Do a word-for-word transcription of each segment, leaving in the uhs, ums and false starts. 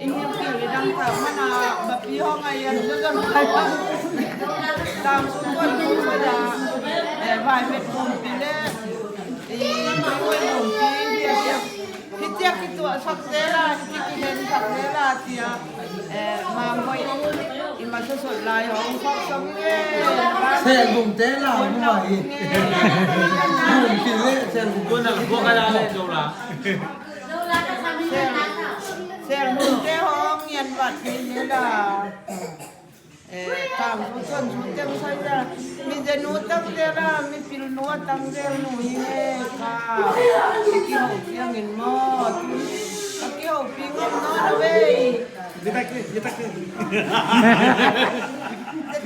Inn hong kiu i dang tak mana bapi hong a ian zozom kai bang. Tang sung kuan sung kuan a, eh, vai met kumpi le i kuan kumpi bia bia. Hitiak kituah sak zel a, hitiak kihen sak zel a tia, eh, Mang Hoih i masa sot lai hong khok song nge. Sel bum te la bum a hi. Kumpi le sel bum kuan a kuan ka la le zo la. Sel, sel nungte hong ngian vat thei le la. Eh, tang su chuan su teng sai la. Mi zenu tang zel la, mi pil nu a tang zel nu hi nge ka. Ka kiho piangin maw. Ka kiho pi ngam nawn lo ei. Ni tak ni, ni tak ni. Ni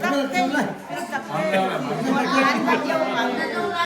tak ni, ni tak ni.